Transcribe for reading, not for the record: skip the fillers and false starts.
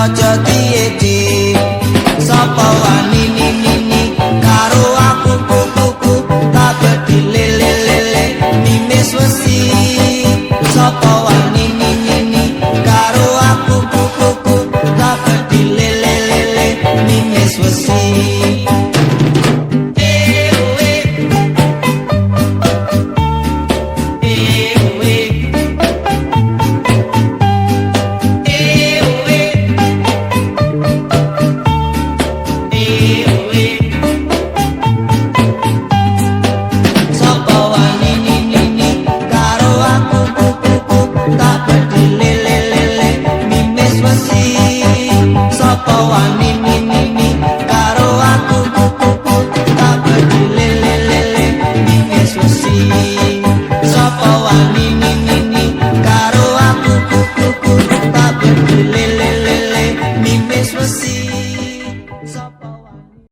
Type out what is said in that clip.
Aja dieci. Sapa wani ni ni ni karo aku ku ku ku tak bedhi lele lele mimis wesi. Sapa wani ni ni ni karo aku ku ku ku tak bedhi lele lele mimis wesi. Ewe ewe ewe ewe. Sapa wani ni ni ni karo aku ku ku ku tak bedhi lele lele mimis wesi. Sapa wani